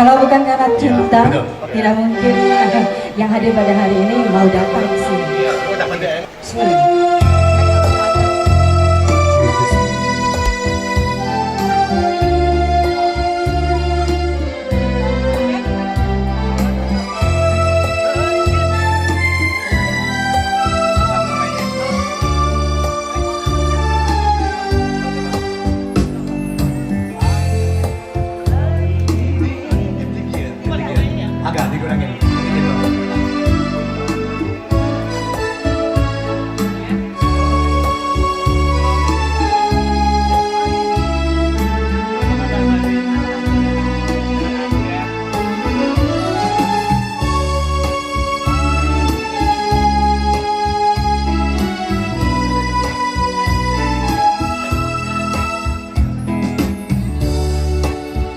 Kalau bukan karena cinta, Betul. tidak mungkin yang hadir pada hari ini mau datang ke sini. Sini. Agak dikurangin.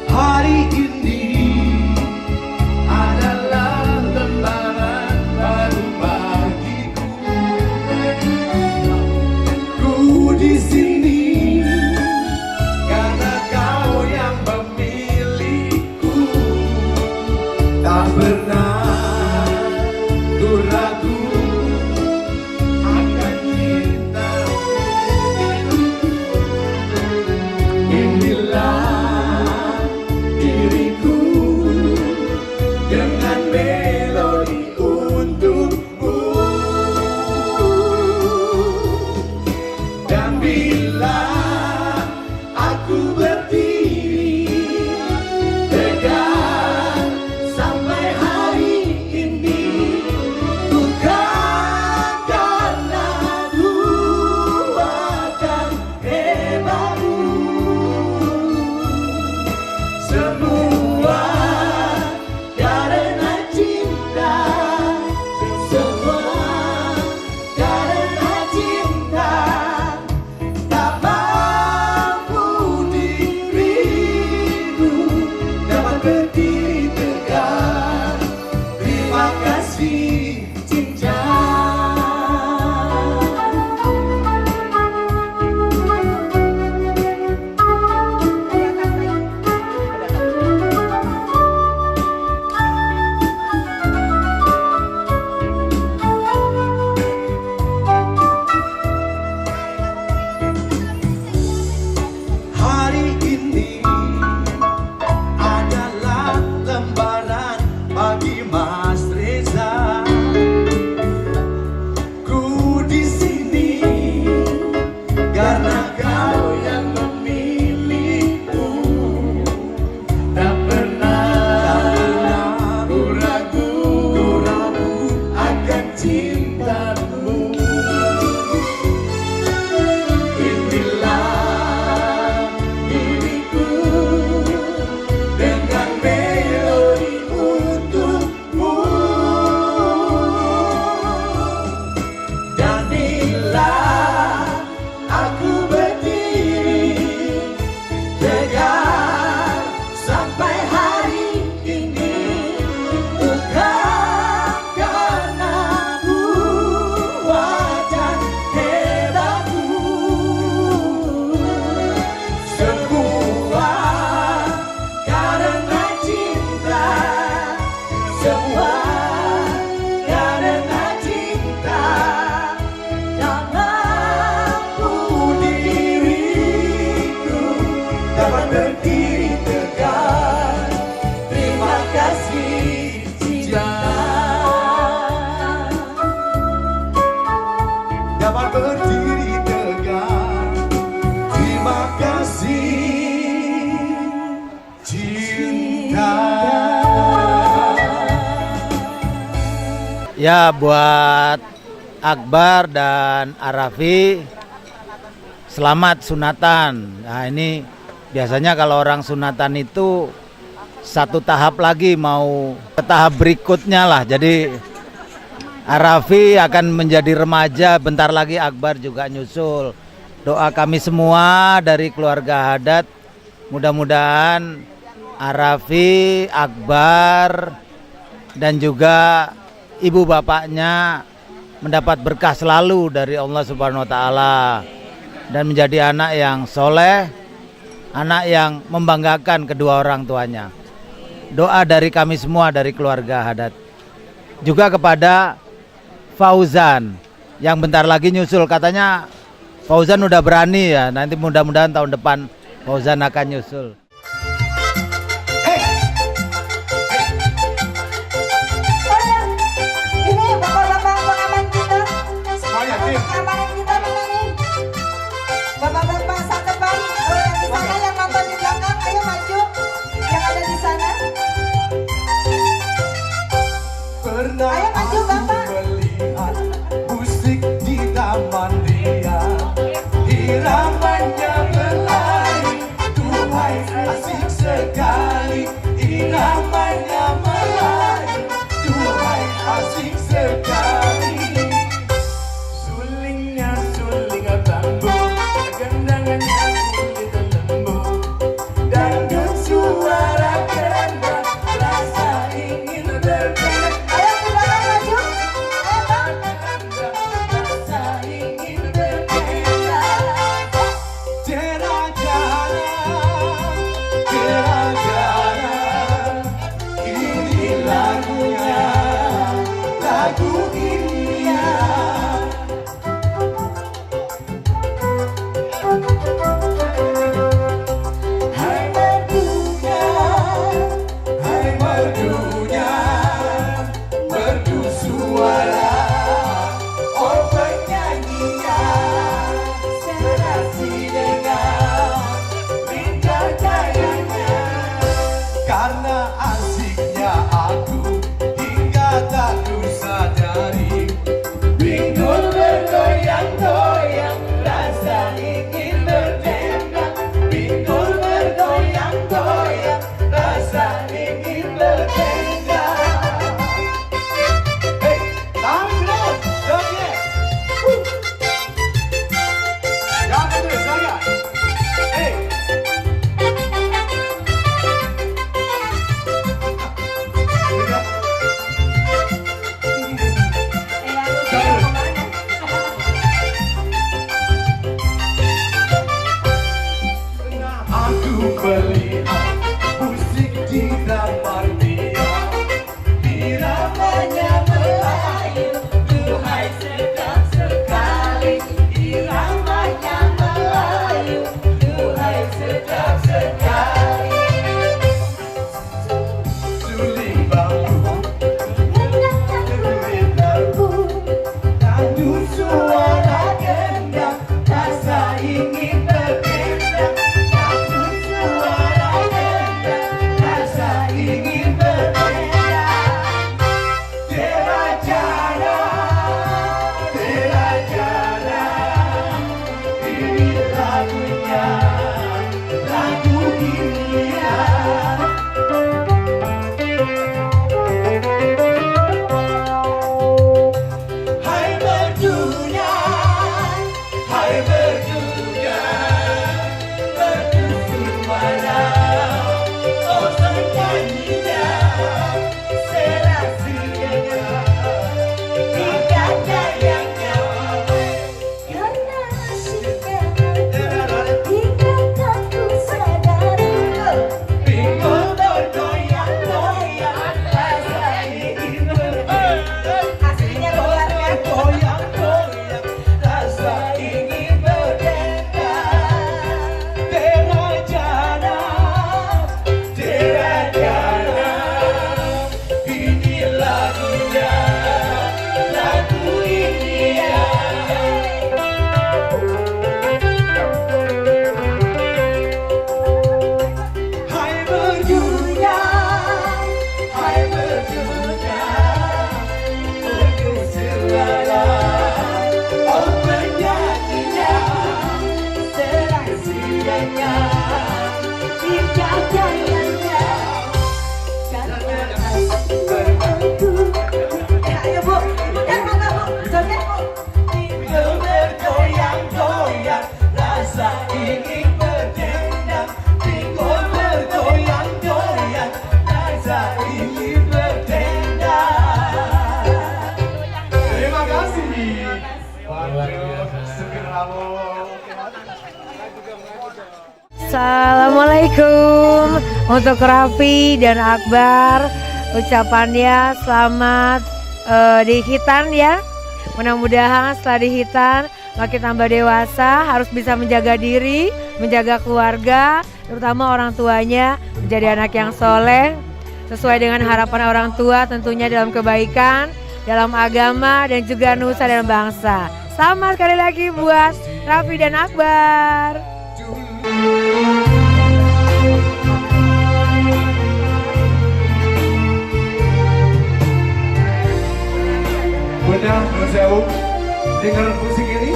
Hari ini adalah lembaran baru bagiku. Ku di sini karena kau yang memilihku. Tak pernah ku ragu akan cintamu. Inilah diriku dengan melodi untukmu. Dan bila aku berdiri tegak sampai hari ini, bukan karena kuatan hebatku. Semua karena cinta, semua karena cinta. Tak mampu diriku dapat berdiri tegak. Terima kasih cinta. Hari ini adalah lembaran bagi Mas Reza. Ku di sini karena kau yang memilihku. Tak pernah ku ragu akan cintamu. Inilah diriku dengan melodi untukmu. Dan bila aku berdiri tegak sampai hari ini, bukan karena kuatan hebatku. Semua karena cinta, semua karena cinta. Tak mampu diriku dapat berdiri tegak. Terima kasih cinta. Dapat berdiri tegak. Terima kasih cinta. Ya, buat Akbar dan Arafi, selamat sunatan. Nah, ini biasanya kalau orang sunatan itu satu tahap lagi mau ke tahap berikutnya lah. Jadi Arafi akan menjadi remaja, bentar lagi Akbar juga nyusul. Doa kami semua dari keluarga Haddad, mudah-mudahan Arafi, Akbar, dan juga ibu bapaknya mendapat berkah selalu dari Allah Subhanahu wa Ta'ala dan menjadi anak yang soleh, anak yang membanggakan kedua orang tuanya. doa dari kami semua dari keluarga Haddad. Juga kepada Fauzan yang bentar lagi nyusul, katanya Fauzan udah berani ya, nanti mudah-mudahan tahun depan Fauzan akan nyusul. Ini bapak-bapak pengaman kita. Semuanya, tim. Pengamanan kita mana nih? Bapak-bapak saat depan, yang di sana yang nonton di belakang, ayo maju. Yang ada di sana. Pernah Ayo maju, aku Bapak. melihat musik di taman ria, iramanya berlari, Tuhan asik sekali. Iramanya berlari, Tuhan asik sekali. Sulingnya suling bambu, gendangannya kulit lembu, dangdut suara kendang, rasa ingin berpindah. Ayo di belakang maju. Assalamualaikum untuk Raffi dan Akbar, ucapannya selamat di hitan ya. Mudah-mudahan setelah di hitan makin tambah dewasa, harus bisa menjaga diri, menjaga keluarga, terutama orang tuanya, menjadi anak yang soleh sesuai dengan harapan orang tua, tentunya dalam kebaikan, dalam agama dan juga nusa dan bangsa. Selamat sekali lagi buat Raffi dan Akbar. Bunda Nusewu, dengar musik ini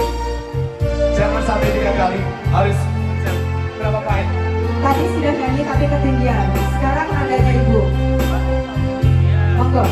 jangan sampai 3 kali, harus berapa bait? Tadi sudah nyanyi tapi ketinggian. Sekarang nadanya Ibu. Monggo.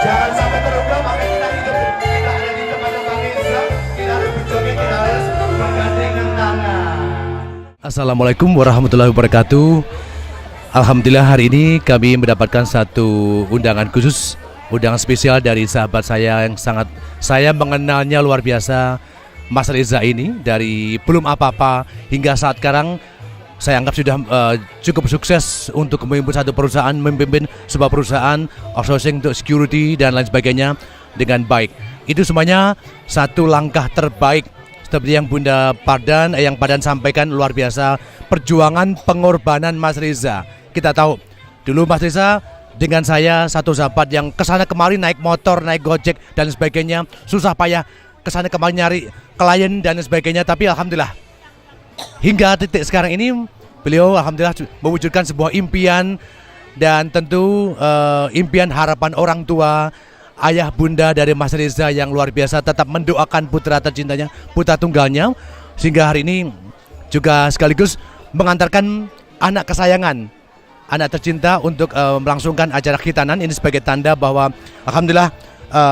Jangan sampai terluka, makanya kita hidup. Kita ada di tempatnya Bang Reza, kita harus berjoget, kita harus bergandengan tangan. Assalamualaikum warahmatullahi wabarakatuh. Alhamdulillah hari ini kami mendapatkan satu undangan khusus, undangan spesial dari sahabat saya yang sangat saya mengenalnya luar biasa, Mas Reza ini. Dari belum apa-apa hingga saat sekarang saya anggap sudah cukup sukses untuk memimpin satu perusahaan, memimpin sebuah perusahaan outsourcing untuk security dan lain sebagainya dengan baik. Itu semuanya satu langkah terbaik seperti yang Bunda Pardan, yang Pardan sampaikan, luar biasa perjuangan pengorbanan Mas Reza. Kita tahu dulu Mas Reza dengan saya satu sahabat yang kesana kemari naik motor, naik gojek dan sebagainya, susah payah kesana kemari nyari klien dan sebagainya. Tapi alhamdulillah hingga titik sekarang ini beliau alhamdulillah mewujudkan sebuah impian, dan tentu impian harapan orang tua, ayah bunda dari Mas Reza yang luar biasa tetap mendoakan putra tercintanya, putra tunggalnya, sehingga hari ini juga sekaligus mengantarkan anak kesayangan anak tercinta untuk melangsungkan acara khitanan ini sebagai tanda bahwa alhamdulillah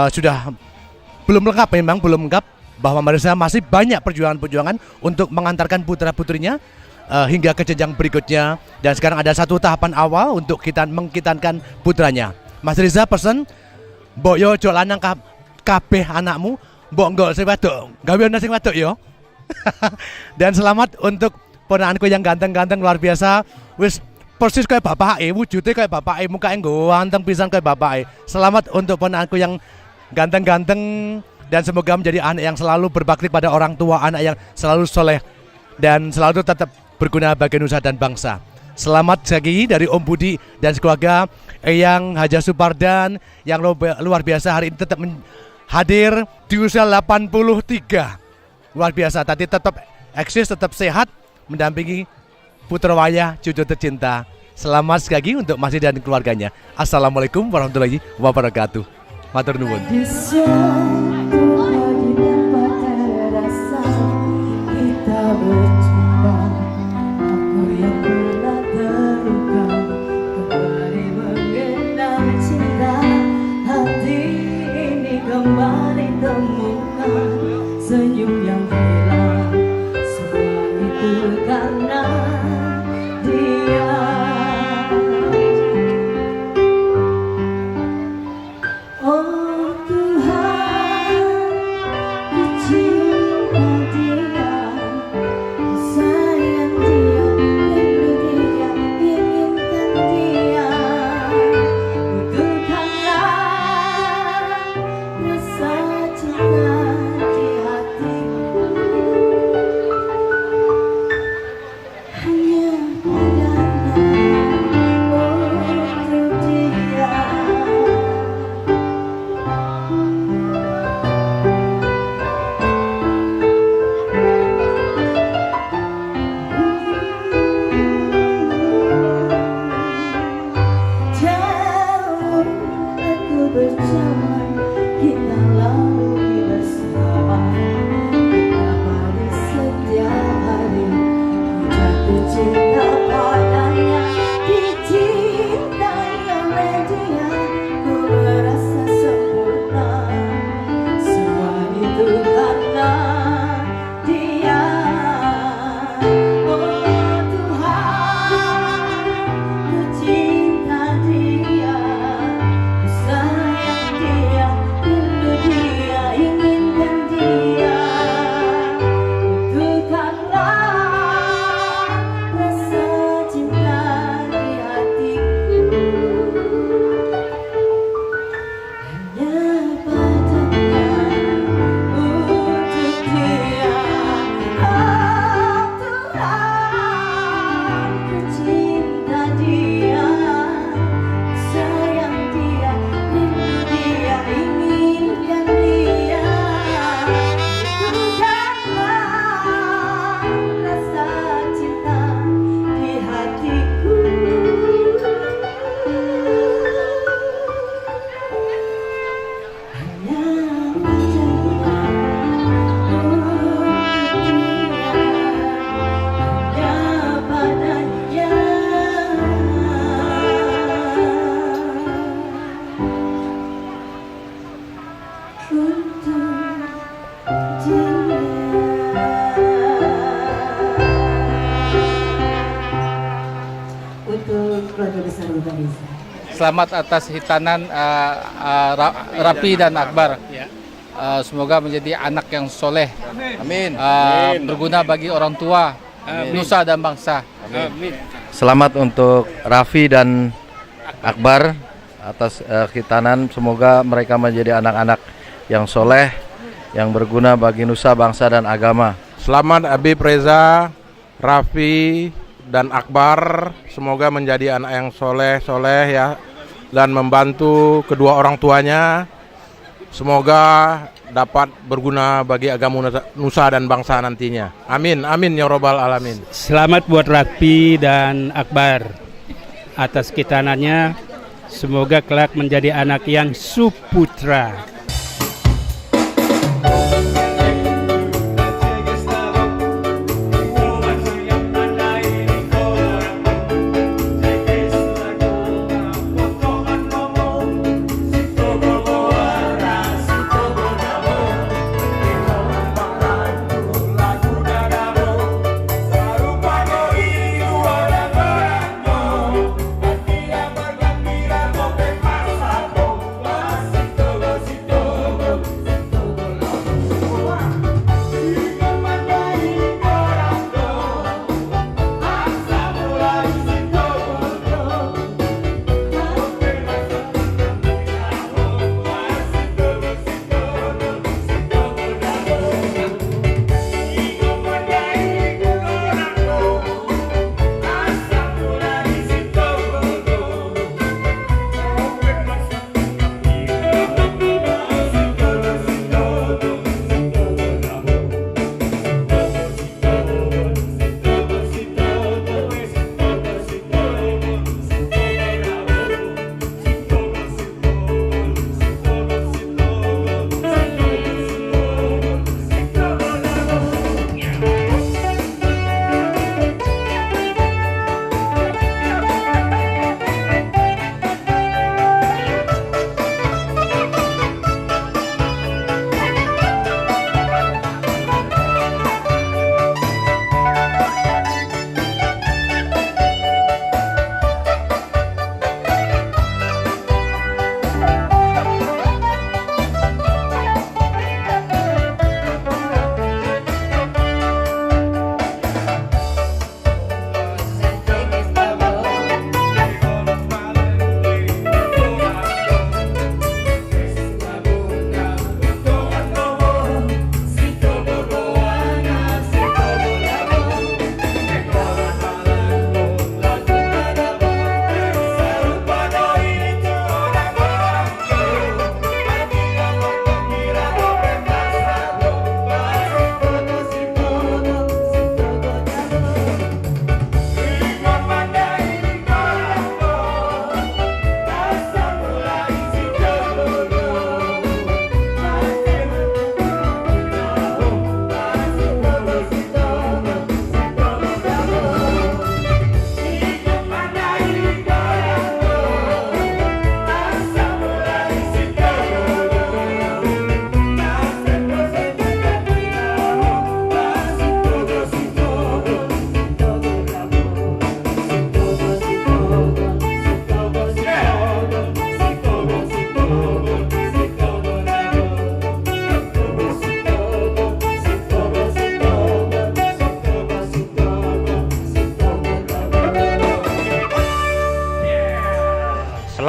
sudah belum lengkap, memang belum lengkap, bahwa Marisa masih banyak perjuangan-perjuangan untuk mengantarkan putra-putrinya hingga ke jenjang berikutnya. Dan sekarang ada satu tahapan awal untuk mengkitankan putranya. Mas Riza pesen, mbok yo ojo lanang kabeh anakmu, mbok nggol sing wedok, gawe ana sing wedok yo. Dan selamat untuk ponakanku yang ganteng-ganteng luar biasa. Wis persis kayak bapake, wujudnya kayak bapake, mukanya ganteng pisan kayak bapake. Selamat untuk ponakanku yang ganteng-ganteng, dan semoga menjadi anak yang selalu berbakti pada orang tua, anak yang selalu soleh dan selalu tetap berguna bagi nusa dan bangsa. Selamat lagi dari Om Budi dan keluarga Eyang Haja Supardan yang luar biasa hari ini tetap hadir di usia 83. Luar biasa, tadi tetap eksis, tetap sehat, mendampingi putra wayah cucu tercinta. Selamat sekali lagi untuk Mas dan keluarganya. Assalamualaikum warahmatullahi wabarakatuh. Matur nuwun. Senyum yang hilang, semua itu karena dia. Oh Tuhan, ku cinta dia, ku sayang dia, rindu dia, inginkan dia. Butuhkanlah rasa cinta di hatiku, hanya padanya untuk dia. Jauh aku bersama, kita lalui bersama, betapa di setiap hari ku jatuh cinta padanya, dicintai oleh dia, ku merasa sempurna, semua itu karena dia. Oh Tuhan, ku cinta dia, ku sayang dia, rindu dia, inginkan dia. Butuhkanlah rasa cinta di hatiku, hanya padanya untuk dia. Oh Tuhan, ku cinta dia, ku sayang dia, rindu dia, inginkan dia. Butuhkanlah rasa cinta di hatiku, hanya padanya untuk keluarga besar Urbanisa. Selamat atas hitanan Rafi dan Akbar. Semoga menjadi anak yang soleh. Amin. Berguna bagi orang tua, nusa dan bangsa. Selamat untuk Rafi dan Akbar atas khitanan. Semoga mereka menjadi anak-anak yang soleh, yang berguna bagi nusa, bangsa, dan agama. Selamat Habib Reza, Rafi, dan Akbar. Semoga menjadi anak yang soleh ya, dan membantu kedua orang tuanya. Semoga dapat berguna bagi agama nusa dan bangsa nantinya. Amin, amin ya robbal alamin. Selamat buat Rafi dan Akbar atas khitanannya. Semoga kelak menjadi anak yang suputra.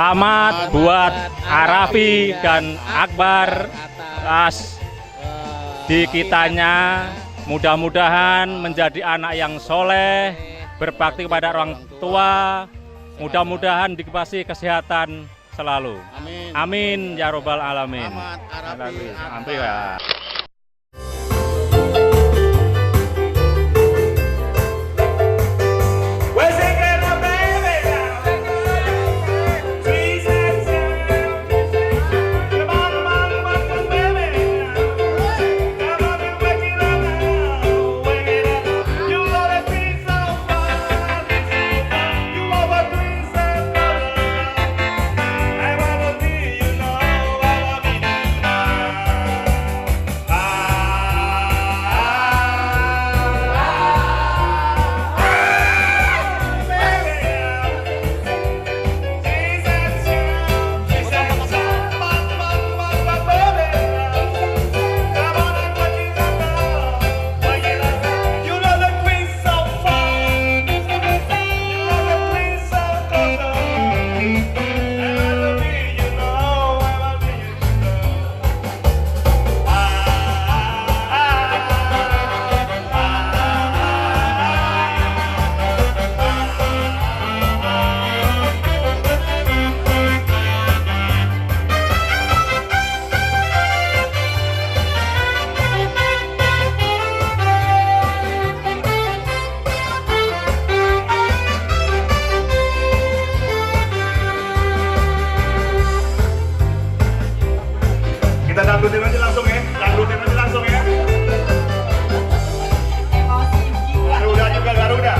Selamat buat Arafi dan Akbar atas dikitanya. Mudah-mudahan menjadi anak yang soleh, berbakti kepada orang tua. Mudah-mudahan dikasih kesehatan selalu. Amin ya robbal alamin. Amin ya. Kita dangdutin aja langsung ya. Garuda juga, Garuda.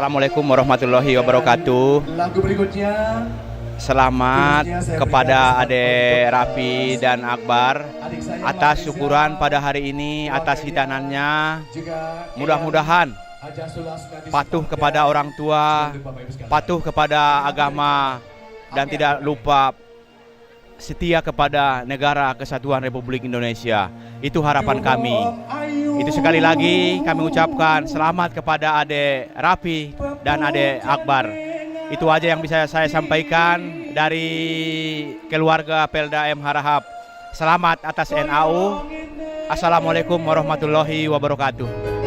Assalamualaikum warahmatullahi wabarakatuh. Lagu berikutnya Selamat kepada Ade Rafi dan Akbar atas syukuran pada hari ini, atas hitanannya. Mudah-mudahan patuh kepada orang tua, patuh kepada agama, dan tidak lupa setia kepada negara kesatuan Republik Indonesia. Itu harapan kami. Itu sekali lagi kami ucapkan selamat kepada Ade Rafi dan Ade Akbar. Itu aja yang bisa saya sampaikan dari keluarga Pelda M Harahap. Selamat atas NAU. Assalamualaikum warahmatullahi wabarakatuh.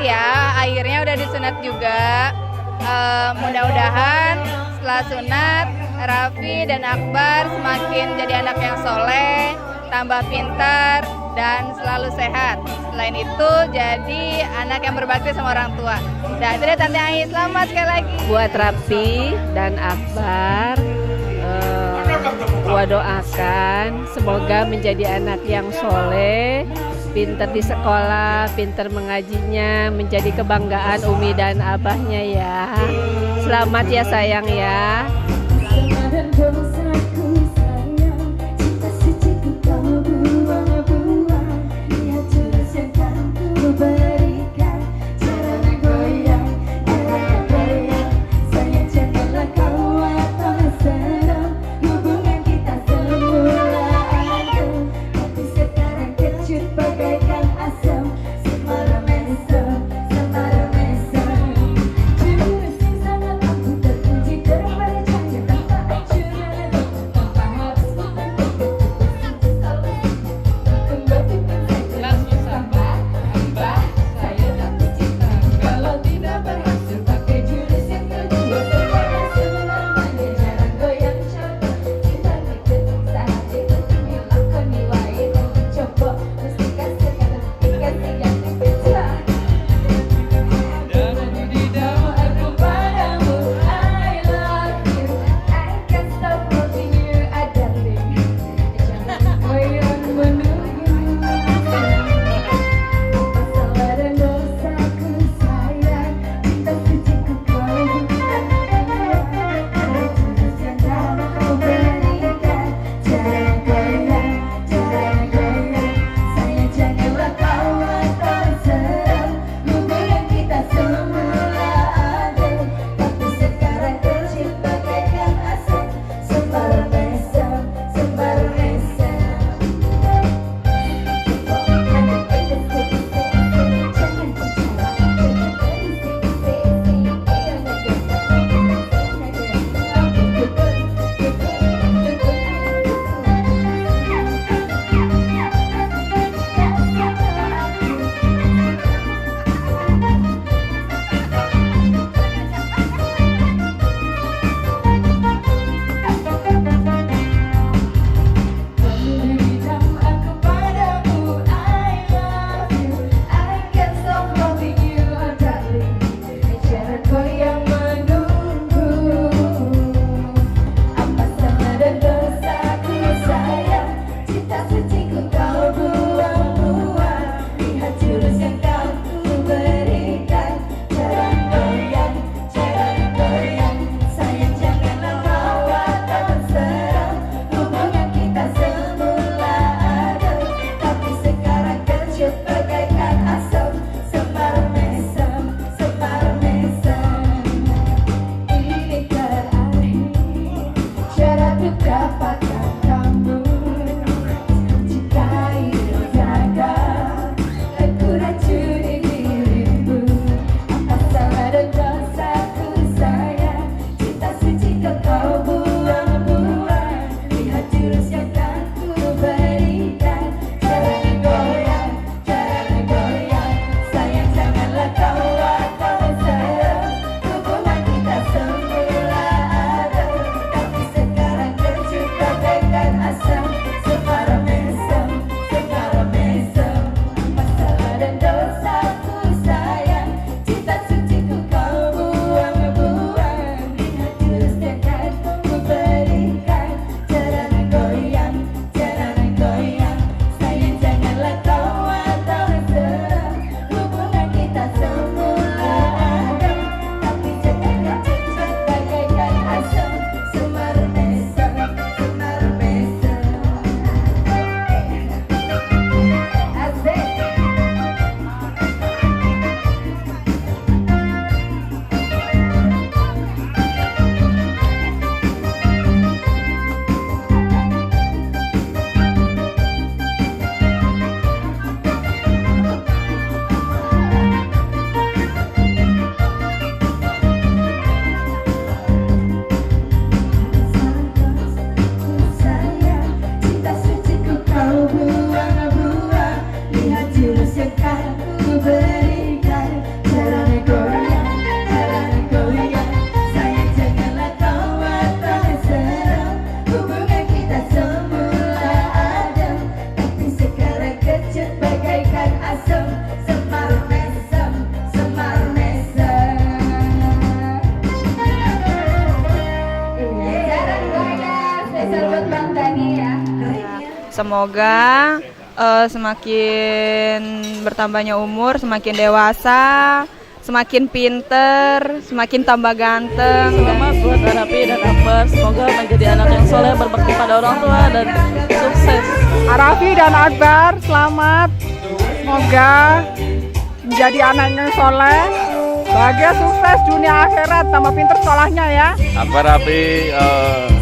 ya, akhirnya udah disunat juga. Mudah-mudahan setelah sunat, Raffi dan Akbar semakin jadi anak yang soleh, tambah pintar, dan selalu sehat. Selain itu, jadi anak yang berbakti sama orang tua. Dan itu deh Tante Ai, selamat sekali lagi. Buat Raffi dan Akbar, gua doakan semoga menjadi anak yang soleh, pintar di sekolah, pintar mengajinya, menjadi kebanggaan Umi dan Abahnya ya. Selamat ya sayang ya. Semoga semakin bertambahnya umur, semakin dewasa, semakin pinter, semakin tambah ganteng. Selamat buat Arafi dan Akbar, semoga menjadi anak yang soleh, berbakti pada orang tua dan sukses. Arafi dan Akbar, selamat. Semoga menjadi anaknya soleh, bahagia, sukses dunia akhirat, tambah pinter sekolahnya ya. Akbar Rafi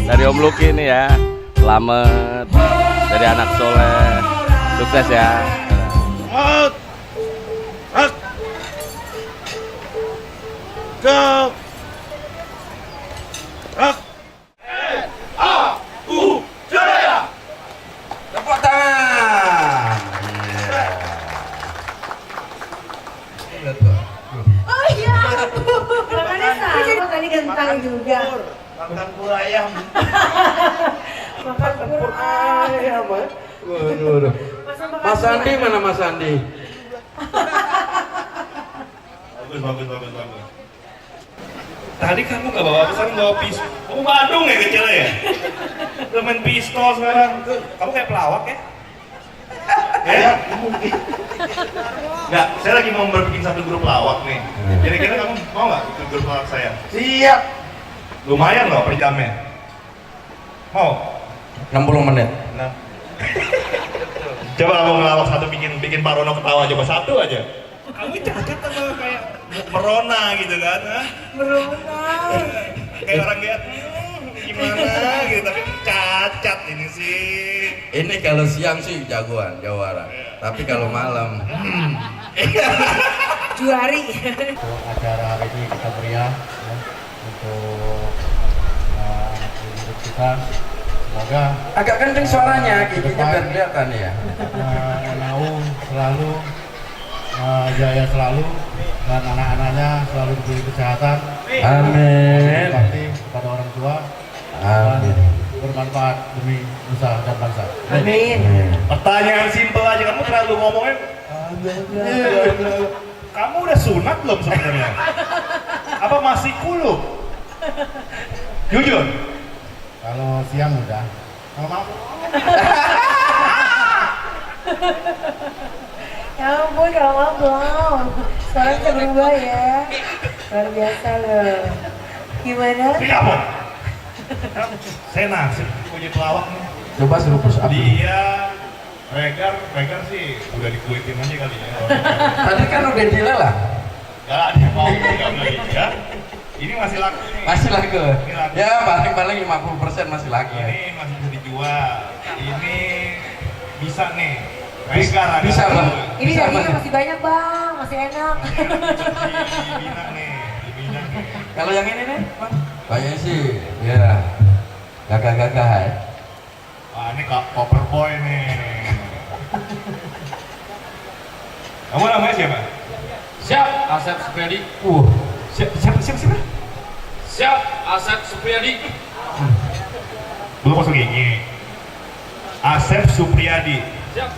dari Om Luki ini ya, selamat jadi anak soleh, sukses ya. Go! Jaya! Tepuk tangan! Oh iya. Makanya sama tadi gentang juga. Makan pur ayam. Makan pur ayam. Waduh. Mas Andi mana Mas Andi? Bagus. Tadi kamu nggak bawa pesan, bawa pistol. Kamu Bandung ya kecil ya? Udah main pistol sekarang. Kamu kayak pelawak ya? Ya, mungkin. Nggak, saya lagi mau bikin satu grup pelawak nih. Kira-kira kamu mau nggak ikut grup pelawak saya? Siap. Lumayan loh per jamnya. Mau? 60 menit. Nah. Coba kamu ngelawak satu, bikin Pak Rono ketawa, coba satu aja. Kamu cacat sama kayak merona gitu kan? Merona. Kayak orang kayak gimana gitu, tapi cacat ini sih. Ini kalau siang sih jagoan, jawara. Tapi kalau malam Juari. Untuk acara hari ini kita meriah ya, untuk anak kita. Semoga agak kenceng suaranya, giginya biar kelihatan ya. NAU selalu jaya selalu dan anak-anaknya selalu diberi kesehatan. Amin. Berbakti kepada orang tua. Amin. Dan bermanfaat demi nusa dan bangsa. Amin. Pertanyaan simpel aja, kamu terlalu ngomongin. Kamu udah sunat belum sebenarnya? Apa masih kulub? Jujur. Kalau siang udah. Kalau malam. Ya ampun, kalau mau belum. Sekarang kita berubah ya. Luar biasa loh. Gimana? Siapa? Saya nasib punya pelawak nih. Coba suruh push up. Dia Regar sih udah dikuitin aja kali ya. Tadi kan udah deal lah. Gak ada yang mau juga lagi ya. Ini masih laku nih. Masih laku. Ini laku. Ya paling 50% masih laku. Ini masih bisa dijual. Ini bisa nih. Regar ada. Bisa bang. Ini dagingnya masih banyak bang, masih enak. Dibina nih. Kalau yang ini nih, bang? Kayaknya sih, ya gagah-gagah ya. Wah ini koper boy nih. Kamu namanya siapa? Siap, Asep Supriyadi. Siapa? Siap, Asep Supriyadi. Belum masuk gigi. Asep Supriyadi. Siap.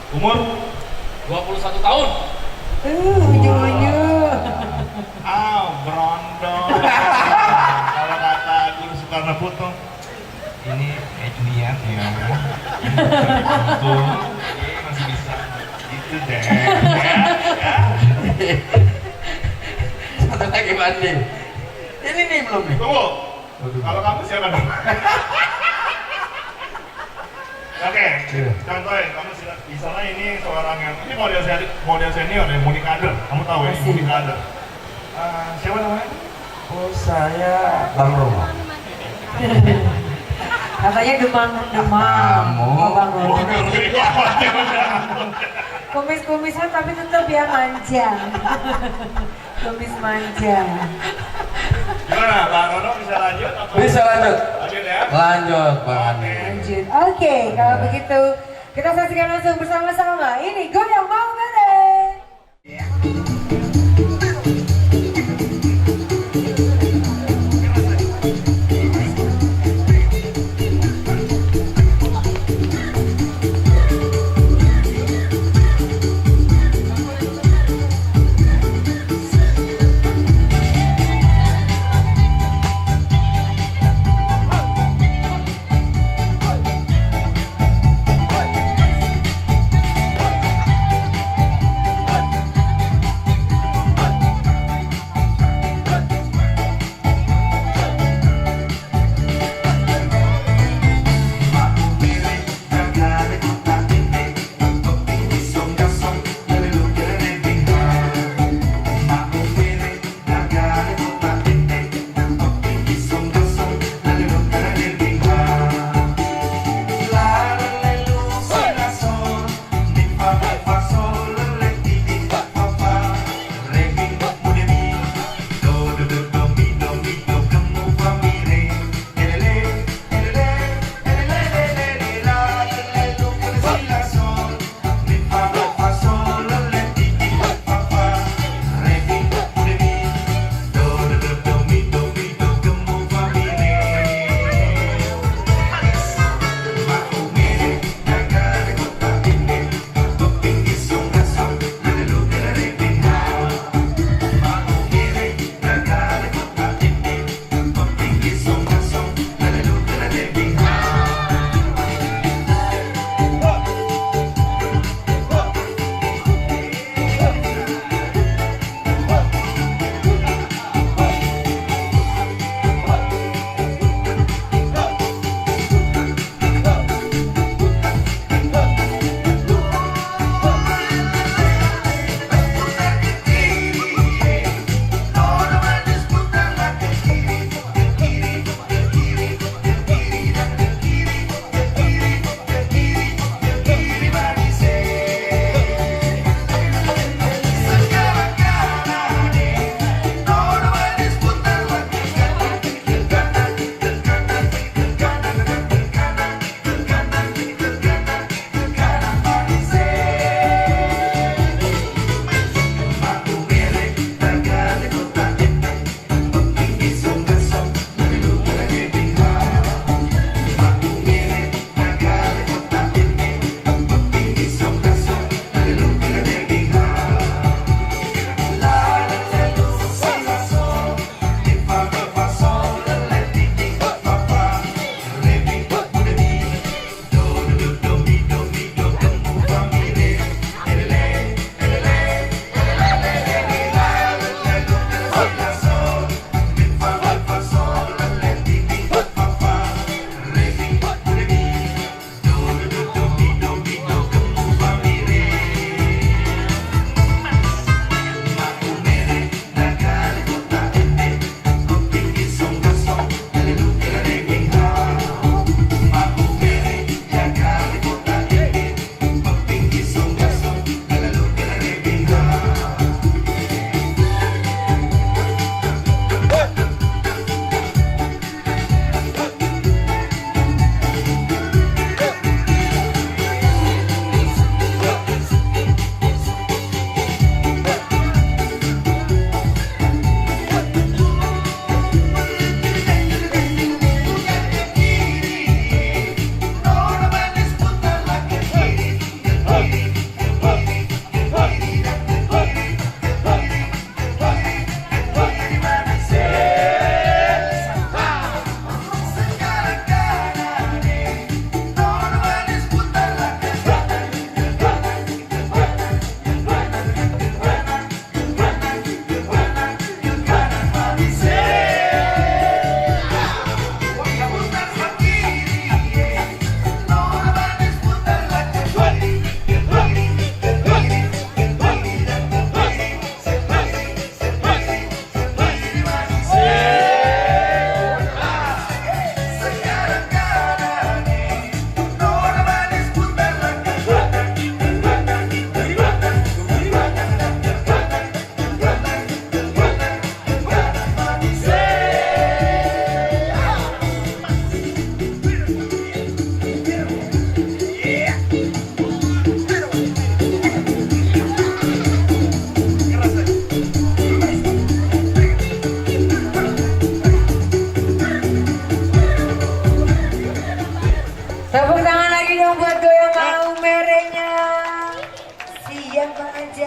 Umur? 21 tahun. Unyu-unyu. Berondong. Kalau kata Guru Soekarno Putra, ini Julian ya. Itu masih bisa. Itu deh. Satu lagi Bandi. Ini nih belum nih. Tunggu. Kalau kamu siapa dong? Oke, contohin, kamu di sana ini seorang yang ini model senior ya, Muni Kader. Kamu tahu ya, Muni Kader. Siapa namanya? Oh saya Bang Romo. Katanya demam. Oh, Bang Romo. Kumis-kumisnya tapi tetap ya manja. Kumis manja. Gimana, Bang Rono bisa lanjut? Bisa lanjut. Lanjut ya? Lanjut, Bang Andi. Lanjut. Oke, kalau begitu kita saksikan langsung bersama-sama. Ini Goyang Mau Bere.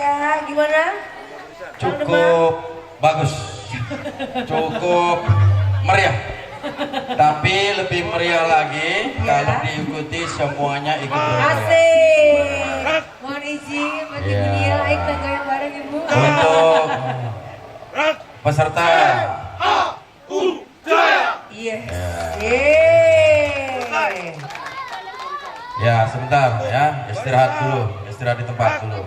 ya. Gimana? Cukup bagus, cukup meriah. Tapi lebih meriah lagi kalau diikuti semuanya ikut bermeriah. Asik. Mohon izin bagi dunia ikut goyang bareng Ibu. Untuk peserta. Iya. Ya sebentar ya, istirahat dulu, istirahat di tempat dulu.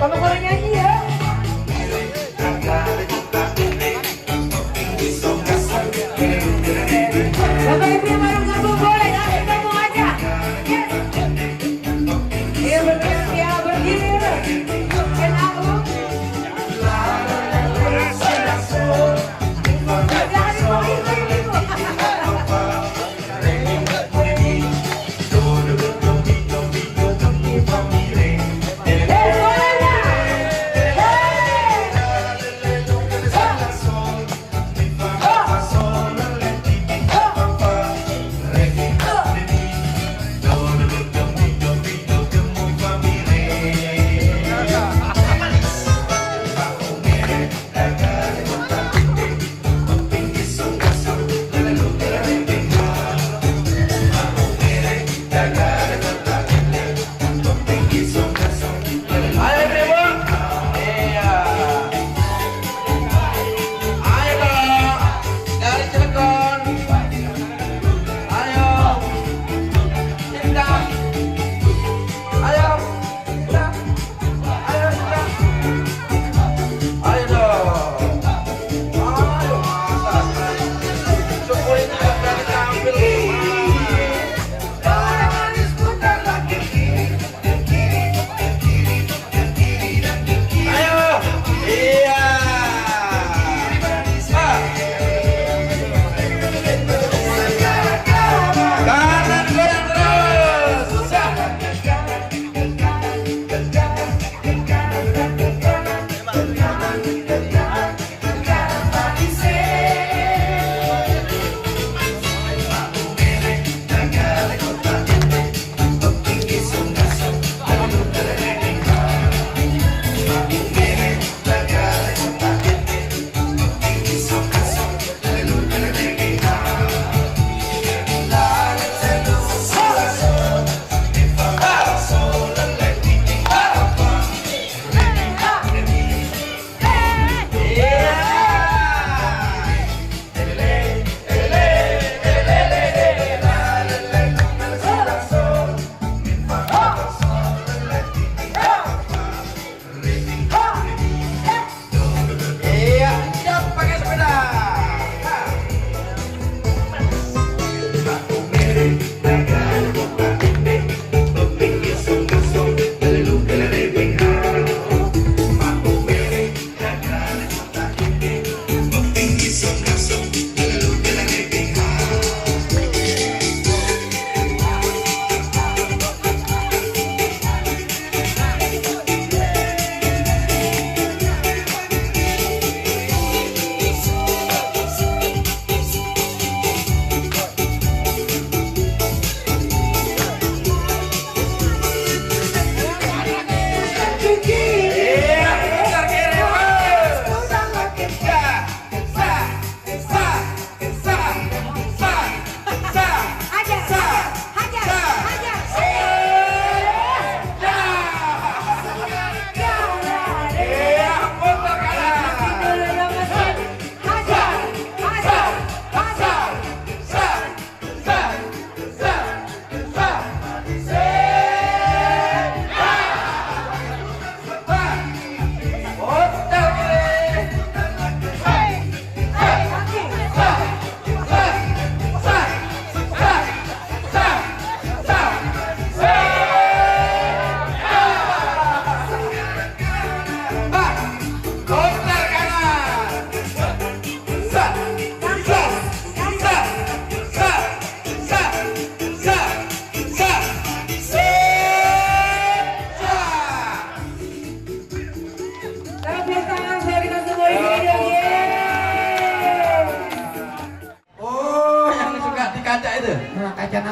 Kamu boleh nyanyi ya. Bapak Ibu yang baru gabung boleh, langsung gabung aja.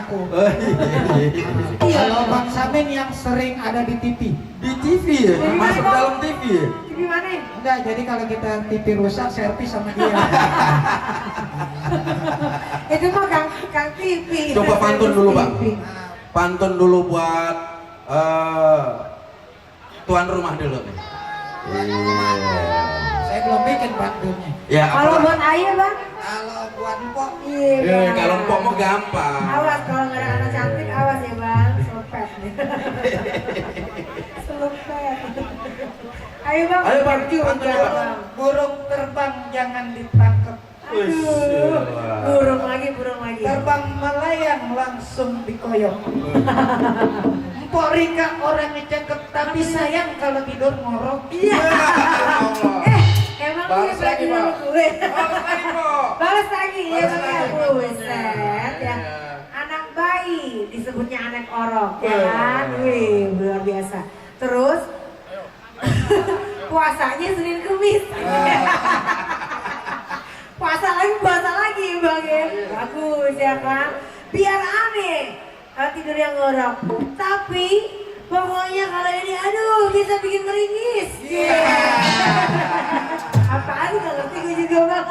aku. Iya. Kalau Bang Samin yang sering ada di TV. Di TV ya? Masuk dalam TV ya? TV mana? Enggak, jadi kalau kita TV rusak, servis sama dia. Itu mah Kang TV. Coba pantun dulu Bang. Pantun dulu buat tuan rumah dulu nih. Saya belum bikin pantunnya. Ya, Kalau buat ayah Bang? Kalau buat Mpok, Iya. kalau empok mau gampang. Awas kalau nggak ada anak cantik, awas ya Bang. Selepet. Selepet. Ayo Bang. Ayo Bang, juga, pantun ya, Bang. Bang. burung terbang jangan ditangkap. Aduh. Burung lagi. Terbang melayang langsung dikoyok. Mpok Rika orangnya cakep, tapi sayang kalau tidur ngorok. Iya. Emang Balas dia lagi, bagi Pak. gue. Balas lagi, Pak. Balas lagi ya Balas Bang ya. lagi. Buset ya. Anak bayi disebutnya anak orok ya kan. Wih, luar biasa. Terus puasanya Senin Kemis. Puasa lagi Bang ya. Bagus ya kan. Biar aneh kalau tidur yang ngorok. Tapi pokoknya kalau ini aduh bisa bikin meringis. Apaan gak ngerti gue juga Bang.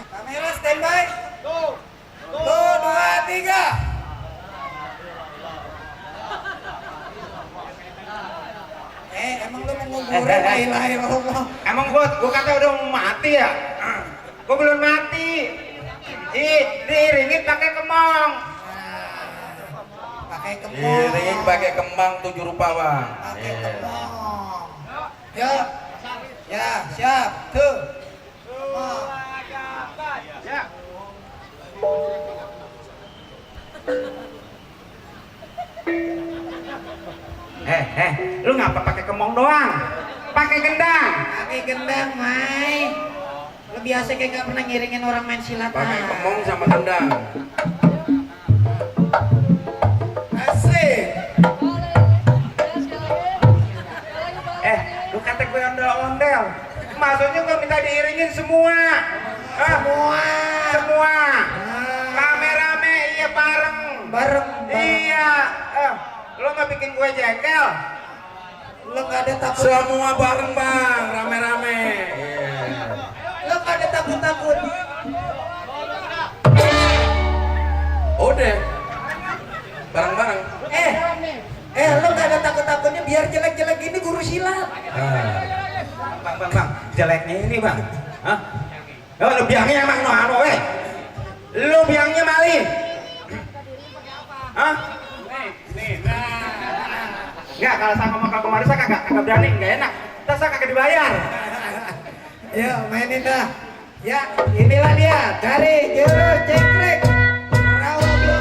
Kamera standby. Tuh, 2, 3. Emang lu mau nguburin la ilaha illallah? Emang gua kata udah mau mati ya? Gua belum mati. Diiringin pakai kemong. Pakai kemong. Iringin pakai kembang 7 rupa Bang. Pakai kemong. Ya, siap. Tuh. Kemong. Ya. Lu ngapa pakai kemong doang? Pakai gendang. Pakai gendang, Mai. Lu biasa kayak gak pernah ngiringin orang main silat. Pakai kemong sama gendang. Asik. Lu kata gue ondel-ondel. Maksudnya gue minta diiringin semua. Semua. Rame-rame, iya bareng. Iya. Lu nggak bikin gue jengkel? Lu nggak ada takut? Semua bareng Bang, rame-rame. Lu nggak ada takut-takut? Udah. Bareng-bareng. Lu nggak ada takut-takutnya biar jelek-jelek gini guru silat. Bang, jeleknya ini bang. Hah? Lu biangnya emang no weh. Lu biangnya malih. Hah? Enggak, kalau sama kang kemarin saya kagak berani, enggak enak. Terus saya kagak dibayar. Ayo mainin dah. Ya, inilah dia dari Jero Cengkrek. Rawablo.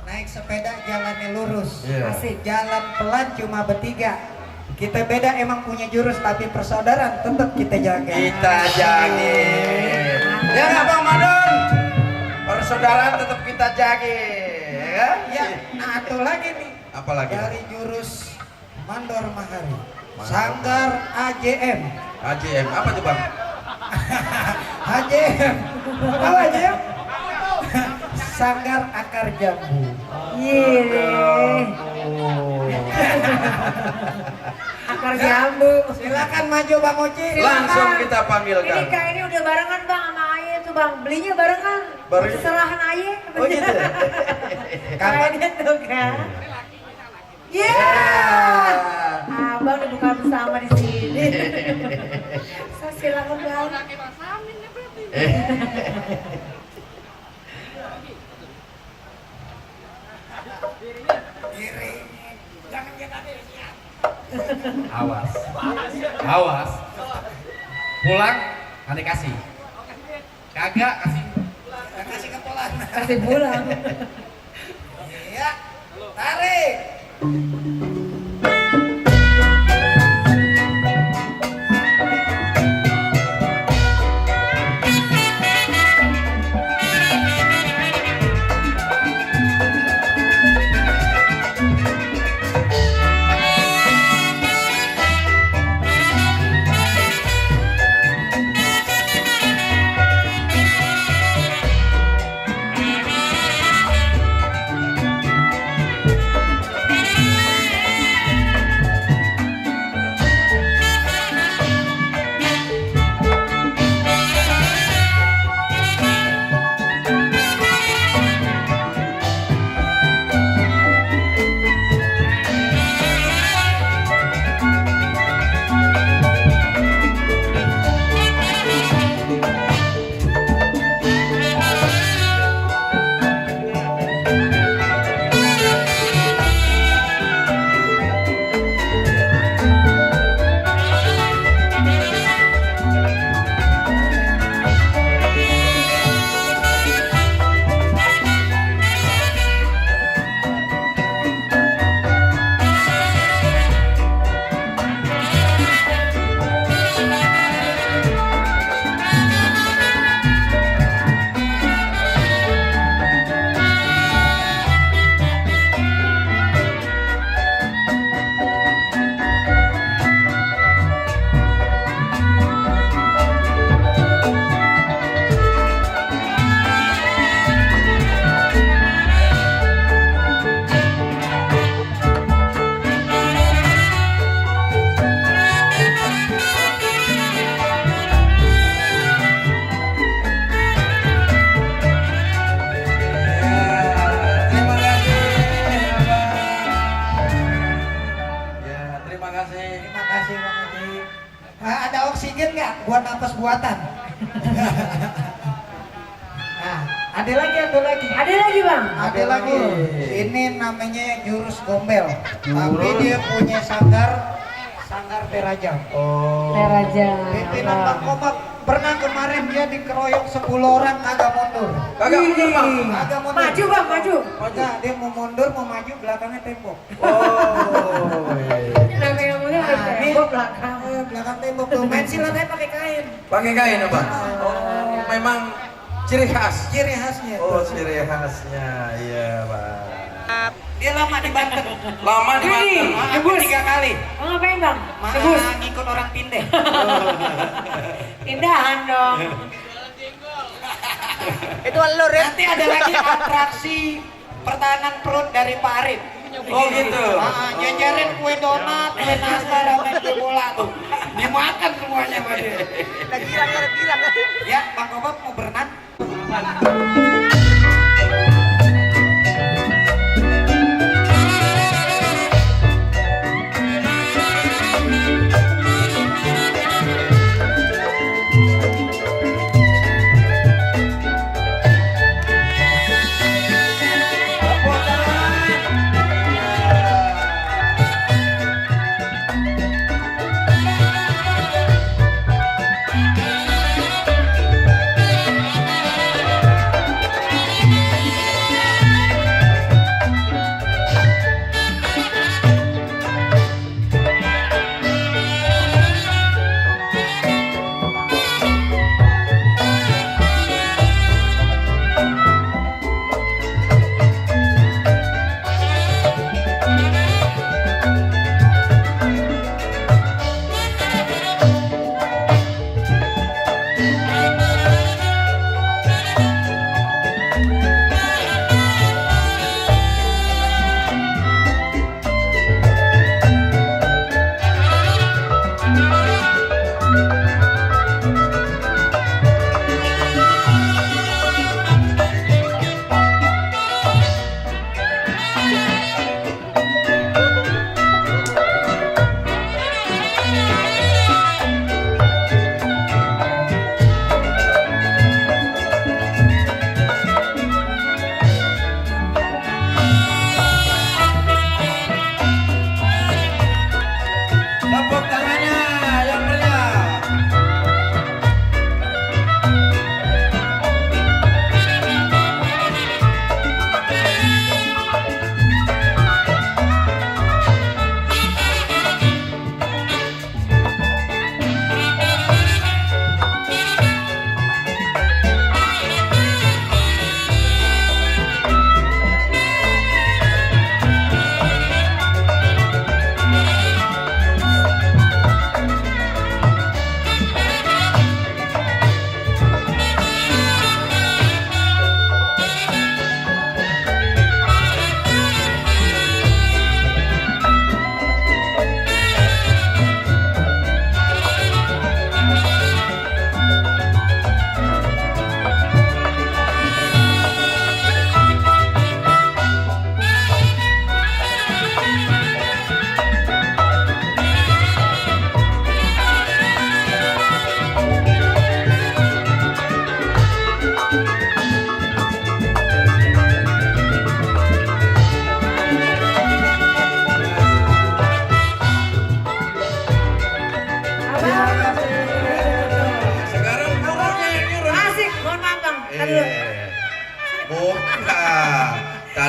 Naik sepeda jalannya lurus. Iya. Asik, jalan pelan cuma bertiga. Kita beda emang punya jurus, tapi persaudaraan tetap kita jaga. Kita jaga. Ya nggak Bang Madon? Persaudaraan tetap kita jaga. Ya. Ya, atau lagi nih. Apa lagi? Dari jurus Mandor Mahari. Sanggar AJM. AJM apa tuh Bang? AJM. Apa AJM? Sanggar akar jambu. Akar jambu. Silakan maju Bang Oci. Langsung kita panggilkan. Ini kak ini udah barengan Bang sama Aye tuh Bang. Belinya barengan. Bareng. Serahan Aye. Oh gitu. Kayaknya tuh kan. Abang dibuka bersama di sini. So, silakan Bang. Awas. Awas. Pulang nanti kasih. Kagak kasih. Kasih ke polan. Kasih pulang. Iya. Tarik. buat napas buatan. Nah, ada lagi. Ada lagi bang? Ada lagi. Ini namanya jurus gombel. Tapi dia punya sanggar Peraja. Oh. Peraja. Pimpinan Bang Komap pernah kemarin dia dikeroyok 10 orang kagak mundur. Kagak mundur bang? Kagak mundur. Maju bang, maju. Enggak, dia mau mundur, mau maju, belakangnya tembok. Oh. Namanya mundur tembok belakang. Belakang tembok tuh. Main silat aja pakai kain. Pakai kain apa? Oh, memang ciri khas. Ciri khasnya. Oh, ciri khasnya. Iya, Bang. Dia lama di Banten. Lama di Banten. Aku 3 kali. Mau ngapain bang? Ngikut orang pindeh. Pindahan dong. Itu alur ya. Nanti ada lagi atraksi pertahanan perut dari Pak Arif. Oh gitu. Jajarin kue donat, kue nastar, sama kue bola tuh. Dimakan semuanya Pak dia. Udah girang. Ya, Bang Komap mau berenang.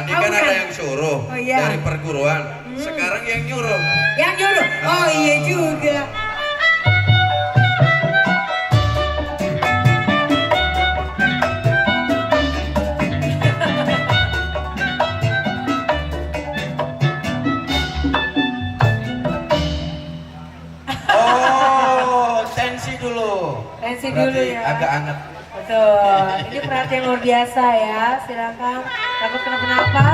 Tadi kan ada yang suruh Oh, iya. dari perguruan. Sekarang yang nyuruh. Yang nyuruh? Oh iya juga. Oh, tensi dulu. Tensi Berarti dulu ya. agak anget. Betul. Ini perhatian luar biasa ya. Silakan. Takut kenapa-napa?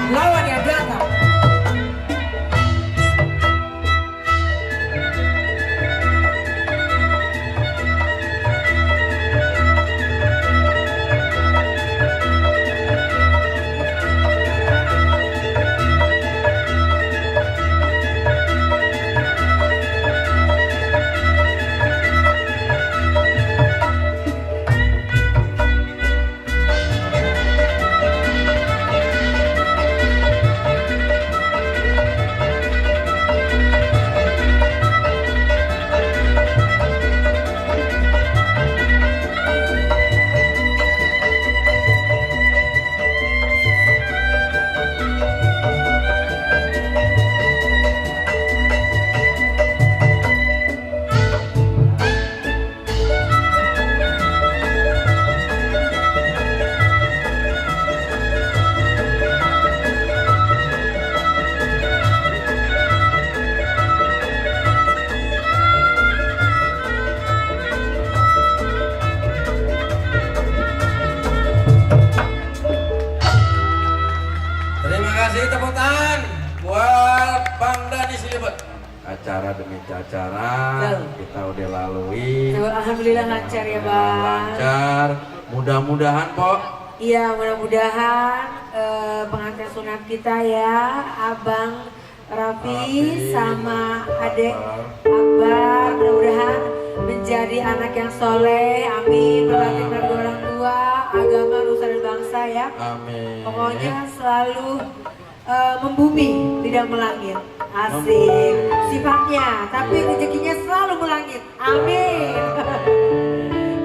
Lawan yang datang. Terima kasih tepuk tangan buat Bang Dhani Silibet. Acara demi acara kita udah lalui. Alhamdulillah lancar ya Bang. Lancar. Mudah-mudahan Pok. Iya mudah-mudahan pengantin sunat kita ya Abang Raffi sama Adek Akbar mudah-mudahan menjadi anak yang soleh. Amin. Berbakti pada orang tua, agama, nusa dan bangsa ya. Amin. Pokoknya selalu membumi tidak melangit. Asik sifatnya, tapi rezekinya selalu melangit. Amin.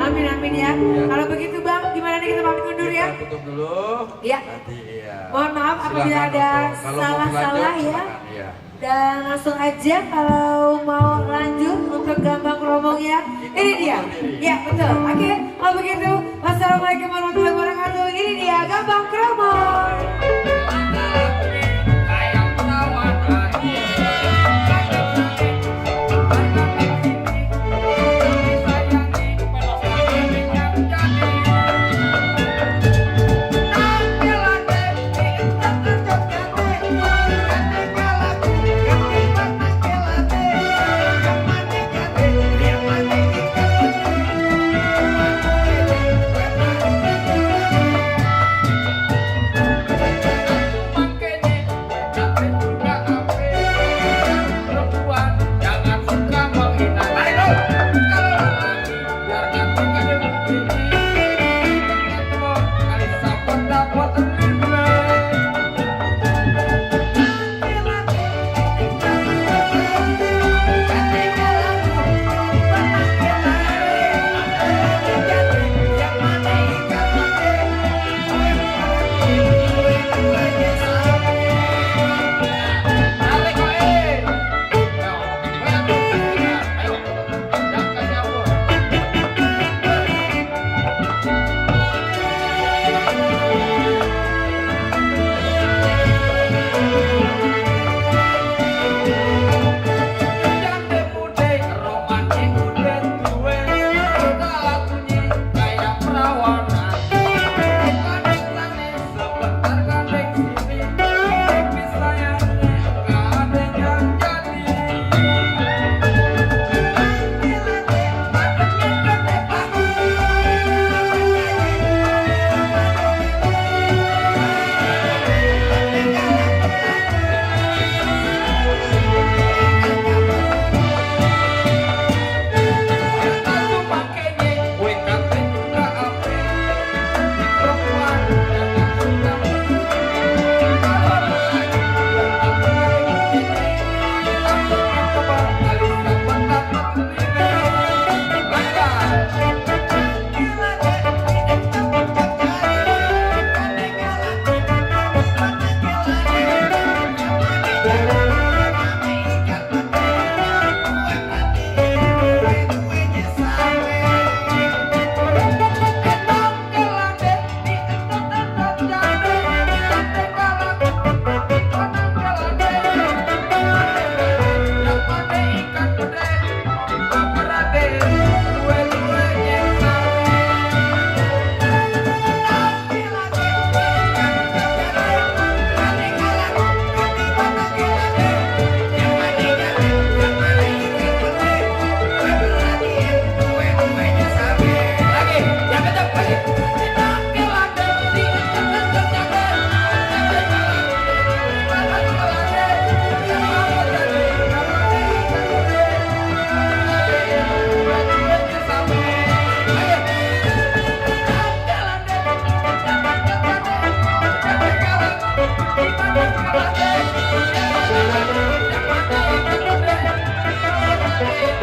Amin amin ya. Kalau begitu Bang, gimana nih kita pamit undur ya? Tutup dulu. Iya. Nanti iya. Mohon maaf apabila ada Kalau mau salah-salah lanjut, ya. silakan, iya. Dan langsung aja kalau mau lanjut untuk gambang kromongnya. Ini dia. Ya betul. Oke, kalau begitu wassalamualaikum warahmatullahi wabarakatuh. Ini dia gambang kromong.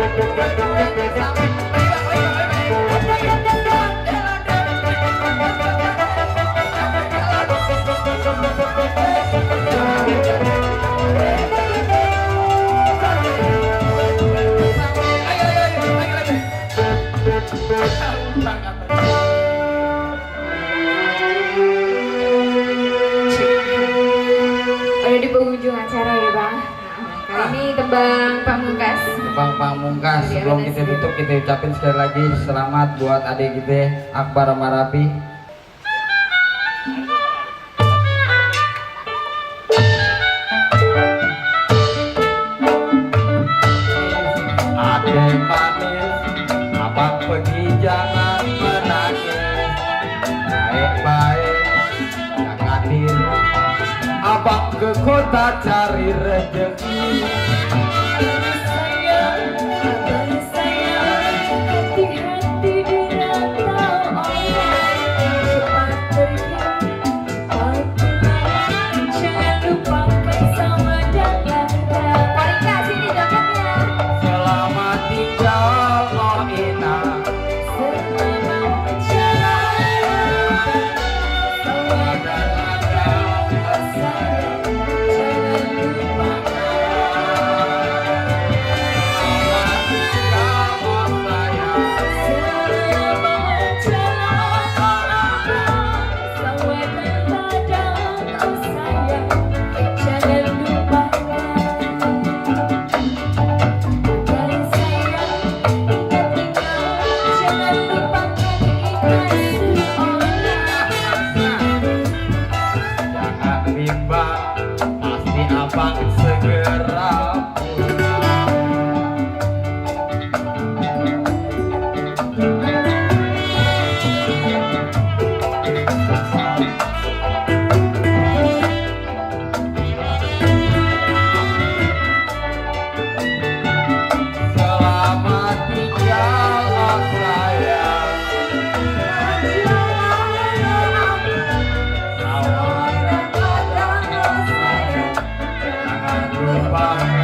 Udah di penghujung acara ya Bang. Kali ini tembang Pamungkas. Bang Pamungkas, sebelum kita tutup kita ucapin sekali lagi selamat buat adik kita Akbar sama Rafi. Adik manis, abang pergi jangan menangis. Baik-baik, jangan diri. Abang ke kota cari rezeki. Selamat tinggal oh Ina. Jangan bimbang, pasti abang segera pulang. Selamat tinggal oh sayang. Jangan lupa